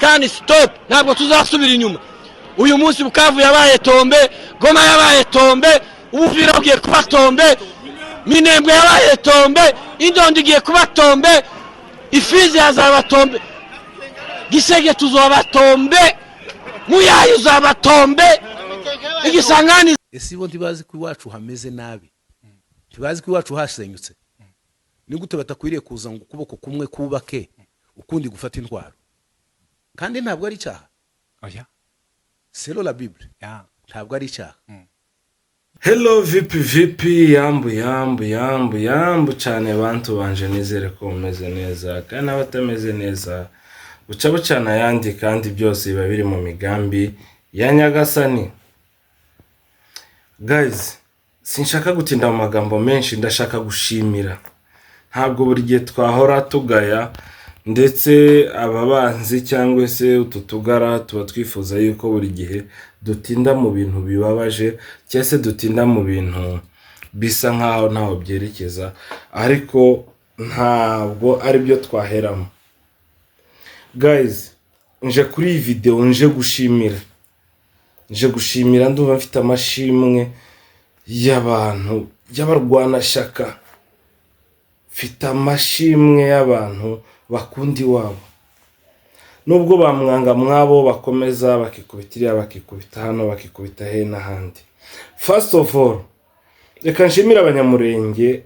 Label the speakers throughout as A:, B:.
A: Can stop. Ntabwo tuzasubira inyuma. Uyu munsi Bukavu yabaye tombe, Goma yabaye tombe, Ubuvira bugiye kuba tombe, Minembwe yabaye tombe, Indondo igiye kuba tombe, Ifizi yazaba tombe, Gisege tuzoba tombe, Muyayi uzaba tombe, Igisangani.
B: Ese bo ntibazi ko iwacu hameze nabi? Ntibazi ko iwacu hasenyutse? Ni gute batakwiriye kuza ngo ukuboko kumwe kubake, ukundi gufata intwaro? Kandi ntabwo ari icyaha.
C: Oya.
B: Selon la Bible,
C: ya
B: ntabwo ari icyaha.
D: Hello, vipi vipi, yambu yambu yambu yambu cyane bantu banje. Nizere ko mumeze neza, kandi n'abatameze neza buca bucana ayandi, kandi byose biba biri mu migambi ya Nyagasani. Guys, sinshaka gutinda mu magambo menshi, ndashaka gushimira. Ntabwo buri gihe twahora tugaya, ndetse aba banzi cyangwa se utu tugara tuba twifuza yuko buri gihe dutinda mu bintu bibabaje cyangwa se dutinda mu bintu bisa nkaho ntaho byerekeza, ariko ntabwo aribyo twaheramo. Guys, nje kuri iyi videwo nje gushimira, nje gushimira. Ndumva mfite amashimwe y'abantu y'abarwanashyaka, mfite amashimwe y'abantu bakunda iwabo, nubwo bamwanga mwabo bakomeza bakikubita iriya, bakikubita hano, bakikubita he n'ahandi. First of all, reka nshimire Abanyamurenge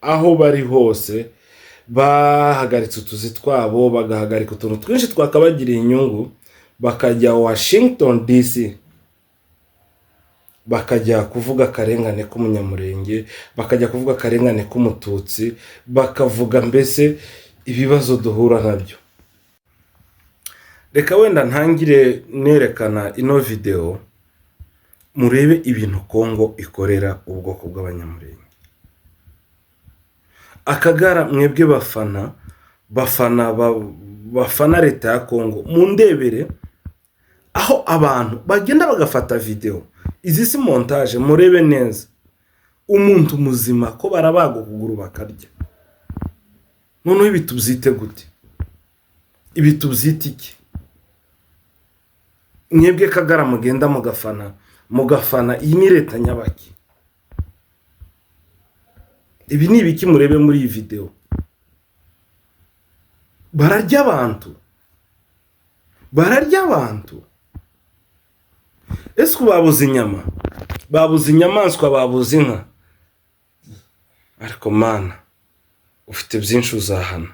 D: aho bari hose bahagaritse utuzi twabo, bagahagarika utuntu twinshi twakabagiriye inyungu, bakajya Washington DC, bakajya kuvuga akarengane k'Umunyamurenge, bakajya kuvuga akarengane k'Umututsi, bakavuga mbese ibibazo duhura nabyo. Reka wenda ntangire nerekana ino videwo, murebe ibintu Kongo ikorera ubwoko bw'Abanyamurenge. Akagara mwebwe bafana leta ya Kongo, mundebere aho abantu bagenda bagafata videwo. Izi si montage, murebe neza umuntu muzima ko barabaga ukuguru bakarya. Noneho ibi tubyite gute? Ibi tubyite iki? Mwebwe Kagara mugenda mugafana, iyi ni leta nyabaki? Ibi ni ibiki? Murebe muri iyi videwo, bararya abantu, bararya abantu. Ese ubu babuze inyama, babuze inyamaswa, babuze inka? Ariko Mana, ufite byinshi uzahana.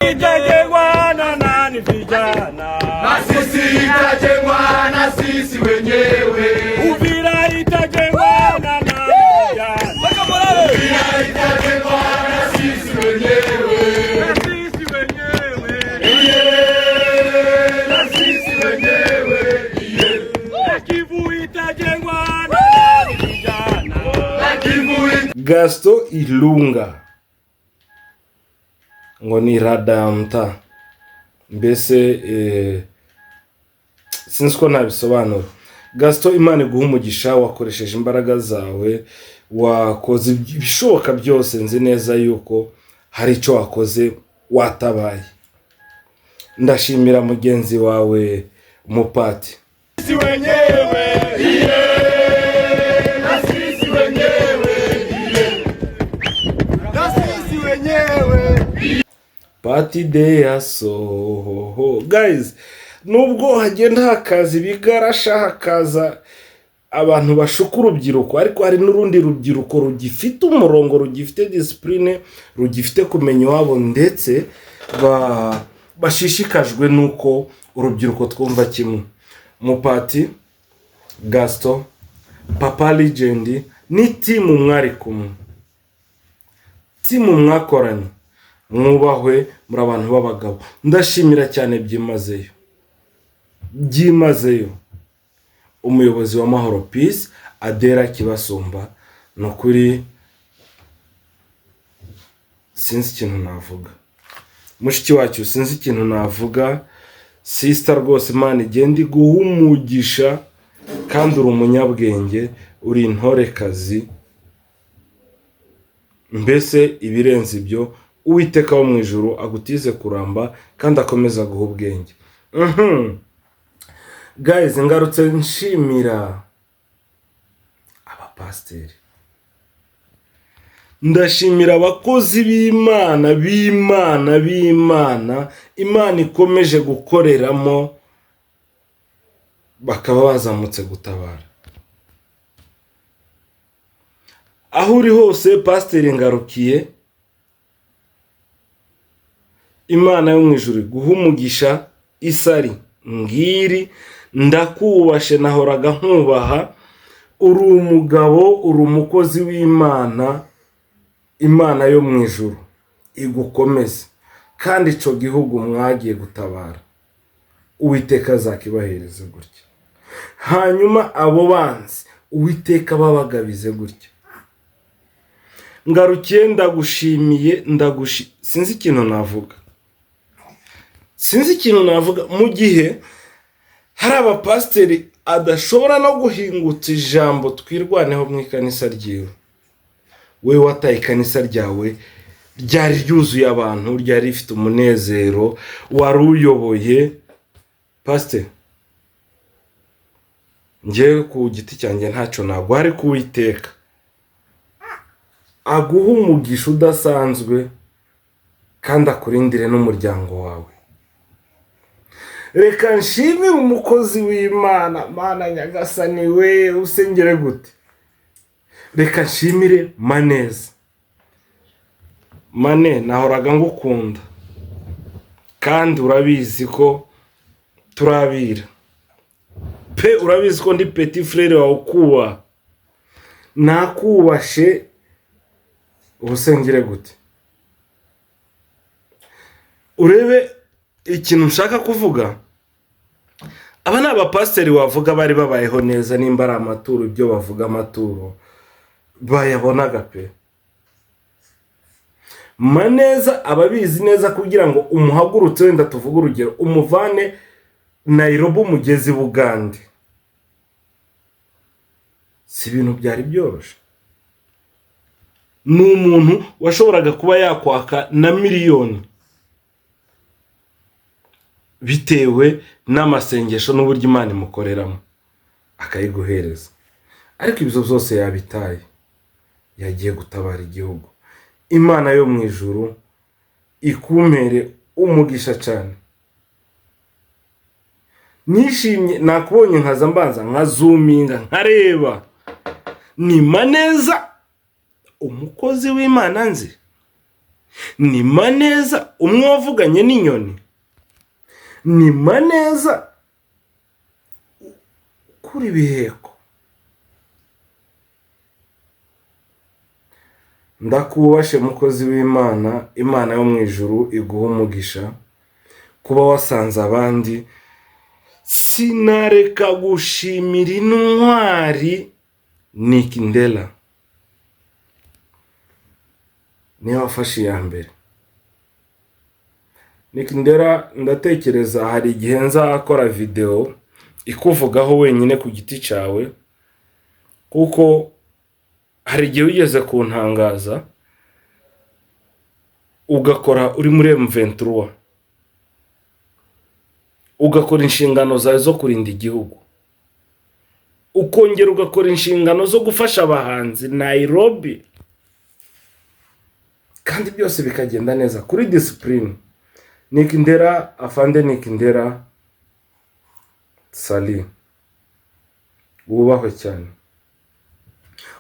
E: Itajengwa na nani, vijana?
F: Masisi itajengwa na sisi wenyewe.
E: Uvira itajengwa na nani, vijana?
F: Uvira itajengwa na sisi wenyewe.
E: Na sisi wenyewe.
F: Iye, na sisi wenyewe. Iye.
E: Na Kivu itajengwa na nani, vijana?
F: Na Kivu.
D: Gaston Ilunga ngo ni radamta mbese, sinzi ko nabisobanura. Gaston, Imana iguha umugisha, wakoresheje imbaraga zawe, wakoze ibishoboka byose. Nzi neza yuko hari icyo wakoze, watabaye. Ndashimira mugenzi wawe Mupati.
E: Sisi wenyewe.
F: Na sisi wenyewe. Na sisi wenyewe.
D: Pati de ya soho. Guys, nubwo hagenda hakaza ibigarasha, hakaza abantu bashuka urubyiruko, ariko hari n'urundi rubyiruko rugifite umurongo, rugifite discipline, rugifite kumenya iwabo, ndetse bashishikajwe n'uko urubyiruko twumva kimwe. Mupati Gaston, Papa Legend, ni team mwari kumwe, team mwakoranye, mwubahwe, muri abantu b'abagabo. Ndashimira cyane byimazeyo, byimazeyo umuyobozi wa Mahoro Peace, Adera Kibasumba. Ni ukuri sinzi ikintu navuga, mushiki wacu, sinzi ikintu navuga. Sister, rwose Imana igenda iguha umugisha, kandi uri umunyabwenge, uri intorekazi, mbese ibirenze ibyo. Uwiteka wo mu ijuru agutize kuramba kandi akomeza aguha ubwenge. Guys, ngarutse nshimira abapasiteri, ndashimira abakozi b'Imana b'Imana b'Imana, Imana ikomeje gukoreramo, bakaba bazamutse gutabara. Aho uri hose Pasiteri Ngarukiye, Imana yo mu ijuru guha umugisha. Isari ngiri ndakubashe, nahoraga nkubaha, uri umugabo, uri umukozi w'Imana. Imana yo mu ijuru igukomeze, kandi ico gihugu mwagiye gutabara Uwiteka azakibahereze gutya, hanyuma abo banzi Uwiteka babagabize gutya. Ngarukiye ndagushimiye, sinzi ikintu navuga, sinzi ikintu navuga mu gihe hari abapasiteri adashobora no guhingutsa ijambo twirwaneho mu ikanisa ryiwe. Wowe wataye ikanisa ryawe ryari ryuzuye abantu, ryari rifite umunezero, wari uyoboye. Pasiteri, njyewe ku giti cyanjye ntacyo ntabwo ari kuwiteka aguha umugisha udasanzwe kandi akurindire n'umuryango wawe. Reka nshimire umukozi w'Imana, Mana nyagasani we usengere gute. Reka nshimire Maneza. Mane, nahoraga ngukunda kandi urabizi ko turabira pe, urabizi ko ndi petit frère wawe ukubaha, nakubashe. Ubusengere gute? Urebe ikintu nshaka kuvuga, aba ni abapasiteri wavuga bari babayeho neza, nimba ari amaturo, ibyo bavuga amaturo bayabonaga pe. Maneza ababizi neza, kugira ngo umuhagurutse, wenda tuvuge urugero, umuvane Nairobi umugezi Bugande, si ibintu byari byoroshye. Ni umuntu washoboraga kuba yakwaka na miliyoni bitewe n'amasengesho n'uburyo Imana imukoreramo akayiguhereza, ariko ibyo byose yabitaye, yagiye gutabara igihugu. Imana yo mu ijuru ikumpere umugisha cyane. Nishimye nakubonye, nkaza mbanza nkazuminga nkareba ni Maneza umukozi w'Imana nzi, ni Maneza umwe wavuganye n'inyoni, ni Maneza kuri ibiheko. Ndakubashe mukozi w'Imana, Imana yo mu ijuru iguha umugisha kuba wasanze abandi. Sinareka gushimira intwari Nick Ndela, niwe wafashe iya mbere. Nick Ndela, ndatekereza hari igihe nzakora video ikuvugaho wenyine ku giti cyawe, kuko hari igihe wigeze kuntangaza ugakora uri muri M23, ugakora inshingano zawe zo kurinda igihugu, ukongera ugakora inshingano zo gufasha abahanzi Nairobi, kandi byose bikagenda neza kuri discipline. Nick Ndera, afande Nick Ndera, sali wubahwe cyane.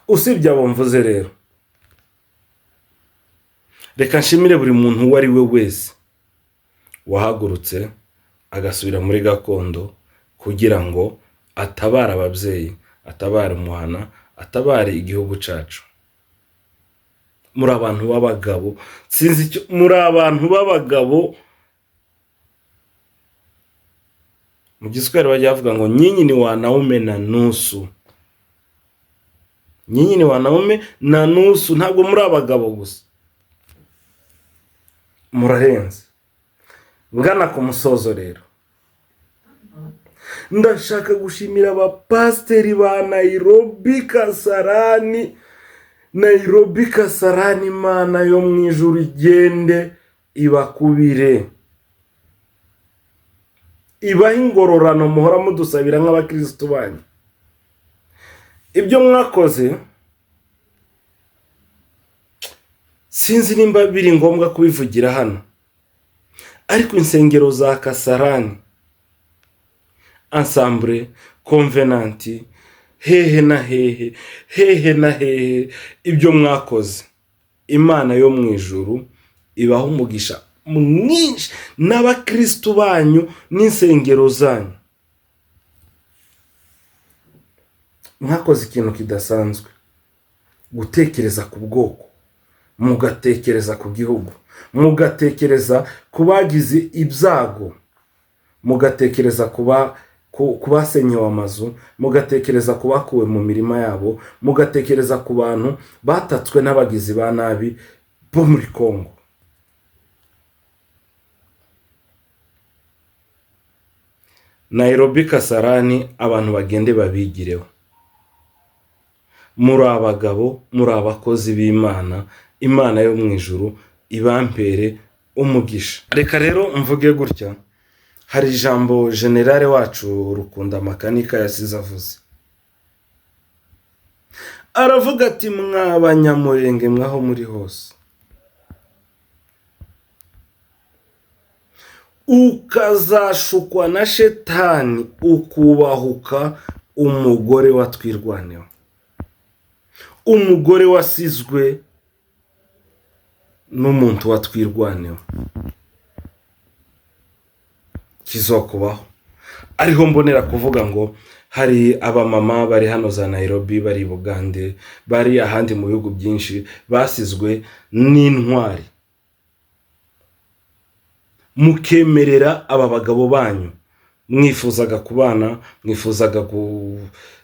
D: Usibye abo mvuze rero, reka nshimire buri muntu uwo ari we wese wahagurutse agasubira muri gakondo kugira ngo atabare ababyeyi, atabare umuhana, atabare igihugu cyacu. Muri abantu b'abagabo, sinzi icyo, muri abantu b'abagabo. Mu Giswahili bajya bavuga ngo nyinyi ni wanaume na nusu, nyinyi ni wanaume na nusu. Ntabwo muri abagabo gusa, murarenze. Ngana ku musozo rero, ndashaka gushimira abapasiteri ba Nairobi Kasarani. Nairobi Kasarani, Imana yo mu ijuru igende ibakubire, ibahe ingororano muhora mudusabira nk'abakirisitu banyu. Ibyo mwakoze sinzi nimba biri ngombwa kubivugira hano, ariko insengero za Kasarani, Ensemble, Covenant, hehe na hehe, hehe na hehe, ibyo mwakoze Imana yo mu ijuru ibaha umugisha mwinshi n'abakristu banyu n'insengero zanyu. Mwakoze ikintu kidasanzwe, gutekereza ku bwoko, mugatekereza ku gihugu, mugatekereza ku bagize ibyago, mugatekereza ku basenyewe amazu, mugatekereza ku bakuwe mu mirima yabo, mugatekereza ku bantu batatswe n'abagizi ba nabi bo muri Kongo. Nairobi Kasarani, abantu bagende babigireho. Muri abagabo, muri abakozi b'Imana, Imana yo mu ijuru ibampere umugisha. Reka rero mvuge gutya, hari ijambo generale wacu Rukunda Makanika yasize avuze, aravuga ati mwa Banyamurenge mwaho muri hose, ukazashukwa na shetani ukubahuka umugore wa Twirwaneho, umugore wasizwe n'umuntu wa Twirwaneho, kizokubaho. Ariho mbonera kuvuga ngo hari abamama bari hano za Nairobi, bari Bugande, bari ahandi mu bihugu byinshi basizwe n'intwari, mukemerera aba bagabo banyu mwifuzaga kubana, mwifuzaga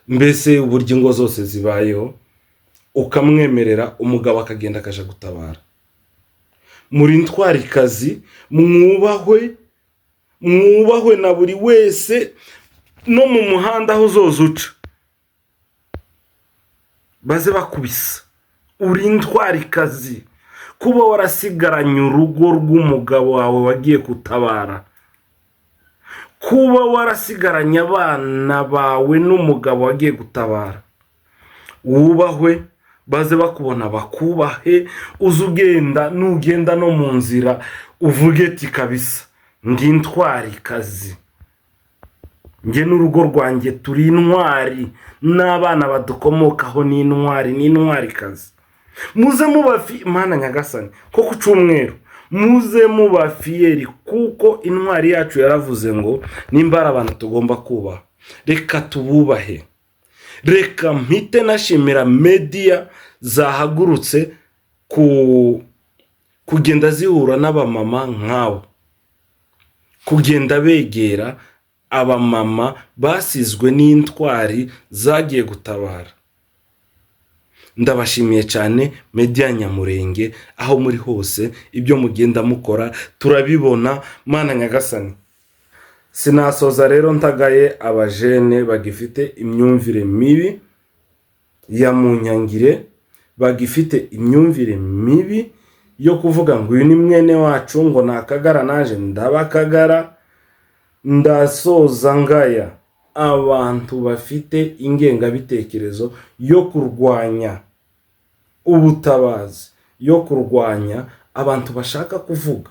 D: mbese uburyo ingo zose zibayeho, ukamwemerera umugabo akagenda akaja gutabara. Muri ntwarikazi, mwubahwe, mwubahwe na buri wese, no mu muhanda aho uzoza uca baze bakubisa. Uri ntwarikazi kuba warasigaranye urugo rw'umugabo wawe wagiye gutabara, kuba warasigaranye abana bawe n'umugabo wagiye gutabara. Wubahwe, baze bakubona bakubahe, uze ugenda, nugenda no mu nzira uvuge ati kabisa ndi intwarikazi, njye n'urugo rwanjye turi intwari, n'abana badukomokaho ni intwari, ni intwarikazi. Muze mubafi Mana Nyagasani ko ku cyumweru muze mubafiyeri, kuko intwari yacu yaravuze ngo nimba ari abantu tugomba kubaha reka tububahe. Reka mpite nashimira media zahagurutse kugenda zihura n'abamama nk'abo, kugenda begera abamama basizwe n'intwari zagiye gutabara. Ndabashimiye cyane media Nyamurenge, aho muri hose ibyo mugenda mukora turabibona. Mana Nyagasani, sinasoza rero ntagaye abajene bagifite imyumvire mibi ya munyangire, bagifite imyumvire mibi yo kuvuga ngo uyu ni mwene wacu, ngo nakagara naje ndabakagara. Ndasoza ngaya abantu bafite ingengabitekerezo yo kurwanya ubutabazi, yo kurwanya abantu bashaka kuvuga.